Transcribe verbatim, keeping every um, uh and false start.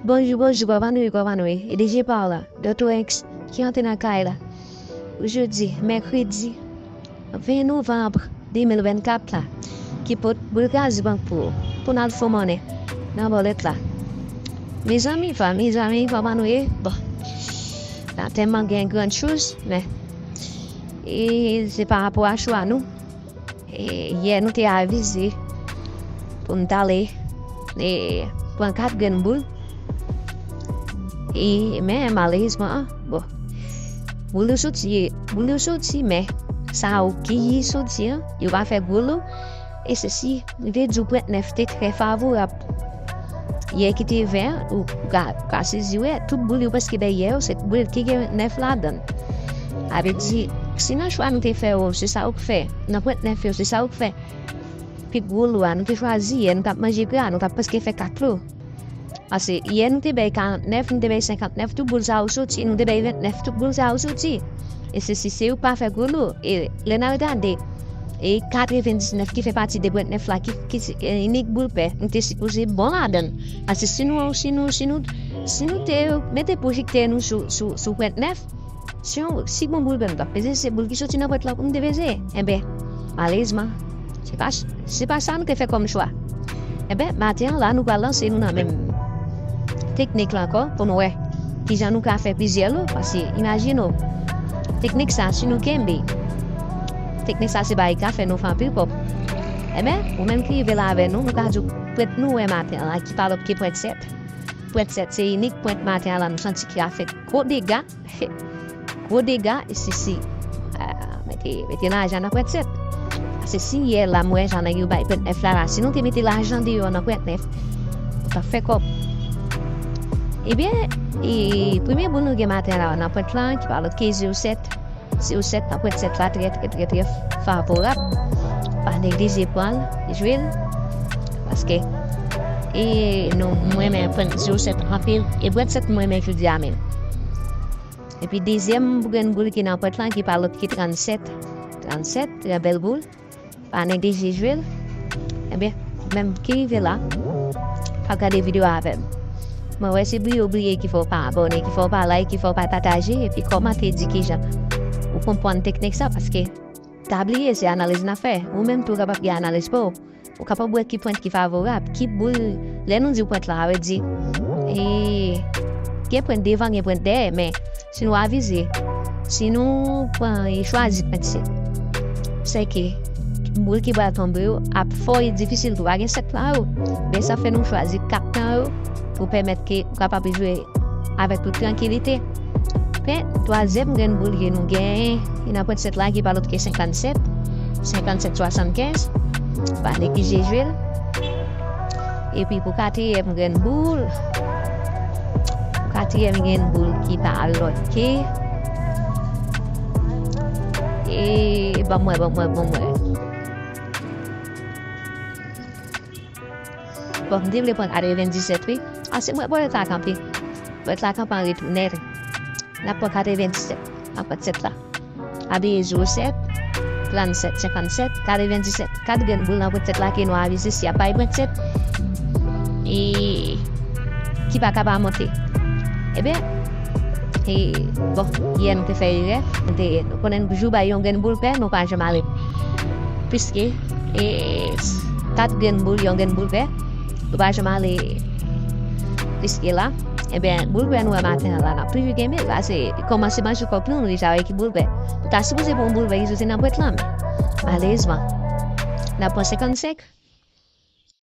Bonjou, bonjou, kòman nou ye, kòman nou ye? E D J pa w la, Dòktè X, ki antre nan kay la. Jodi, mèkredi ven novanm de mil vennkat la, ki pot boul kraze bank pou ou, pou n al fè monnen nan bòlèt la. Mezanmi, fanmi, zanmi, kòman nou ye? Bon, n a tèlman gen grann choz, men e se pa rapò a chwa nou. E, yè, nou te avize pou n t ale, e, pran kat grenn boul. E, men, malerezman, bon, boul yo soti, boul yo soti, men sa yo ki soti an, yo pa fè gwo lo. E se si, nou te di w pwent nèf te trè favorab. Yè ki te ven an, ou ka, ou ka sezi wè, tout boul yo prèske bay yè yo, se boul ki gen nèf ladan l. Sa vle di, si nan chwa nou te fè yo, se sa ou k fè, nan pwent nèf yo, se sa ou k fè. Pi gwo lo a, nou te chwazi yè, nou t ap manje gra, nou t ap prèske fè kat lo. Paske yè nou te bay karant nèf, nou te bay senkant nèf, tout boul sa yo soti, nou te bay vent nèf, tout boul sa yo soti. E se si se ou k pa fè gwo lo. E lè n al gade, e katrevendiznèf ki fè pati de pwent nèf la, ki, ki se, e, inik boul pè, nou te sipoze bon ladan l. Paske si nou, si nou, si nou, si nou te mete pwojektè nou sou, sou, sou pwent nèf, si yon, si bon boul pè nou t ap peze, se boul ki soti nan pwent la pou nou te peze. Enben, malerezman, se pa, se pa sa nou te fè kòm chwa. Enben, maten an la, nou pral lanse nou nan menm teknik la ankò pou nou wè kijan nou ka fè plizyè lo, paske imajine w, teknik sa, si nou kenbe, teknik sa se bagay ki ka fè nou fè anpil kòb. Enben, ou menm ki rive la avè nou, nou ka di w pwent nou wè maten an la, ki pa lòt ke pwent sèt. Pwent sèt, se inik pwent maten an la, nou santi ki ka fè gwo dega. Gwo dega, e si, si, ah, mete, mete lajan nan pwent sèt. Paske si yè la, m wè jan nèg yo bay pwent nèf la, la, si nou te mete lajan deyò nan pwent nèf, nou t ap fè kòb. Ebyen, e, premye boul nou gen maten la, nan pwent la, ki pa lòt ke zewo sèt. Zewo sèt nan pwent sèt la, trè, trè, trè, trè favorab. Pa neglije pran l, jwe l. Paske, e, nou, mwen renmen pwent zewo sèt anpil. E pwent sèt mwen renmen jodi a menm. Epi dezyèm grenn boul ki nan pwent lan ki pa lòt ke trannsèt. Trannsèt, trè bèl boul. Pa neglije jwe l. Ebyen, menm ki rive la, pa gade videyo a avè m. Mwen wè se bliye w bliye ki fè w pa abòne, ki fè w pa like, ki fè w pa pataje, epi kòmante di kijan ou konprann teknik sa, paske ta bliye se analiz n ap fè. Ou menm tou w kapab gen analiz pa w. Ou kapab wè ki pwent ki favorab, ki boul. Lè nou di pwent la, sa vle di, e, gen pwent devan, gen pwent dèyè, men si nou avize, si nou pran e chwazi pwent sèt, se ke boul ki pral tonbe yo ap fò e difisil tou, pa gen sèt la yo. Men sa fè nou chwazi kat nan yo pou pèmèt ke ou kapab jwe avèk tout trankilite. Pen, twazyèm grenn boul ke nou genyen, ki nan pwent sèt la, ki pa lòt ke senkannsèt, senkannsèt swasannkenz. Pa neglije jwe l. Epi pou katriyèm grenn boul, pou katriyèm grenn boul ki pa lòt ke, e, ban mwen, ban mwen, ban mwen. Bon, m te vle pran katrevendisèt, wi. Ase mwen pwèt la kanpe. Pwèt la kanpe an retounen. N ap pran katrevendisèt. N ap pran sèt la. Abiye zewo sèt, trannsèt, senkannsèt, katrevendisèt. Kat grenn boul nan pwent sèt la ke nou avize si y ap bay pwent sèt. E ki pa ka pa monte. Ebyen, e, bon, yè nou te fè erè. Nou te, nou konnen jou bay yon grenn boul pè, nou pa janm ale. Piske, e, kat grenn boul, yon grenn boul pè. Nou pa janm ale piske la. Ebyen, boul pè nou wè maten an la, n ap toujou kenbe l. Paske kòmansman jou kòk nou, nou deja wè ki boul pè. Nou ta sipoze pran yon boul pè ki soti nan pwent lan, men malerezman, n ap pran senkannsèt.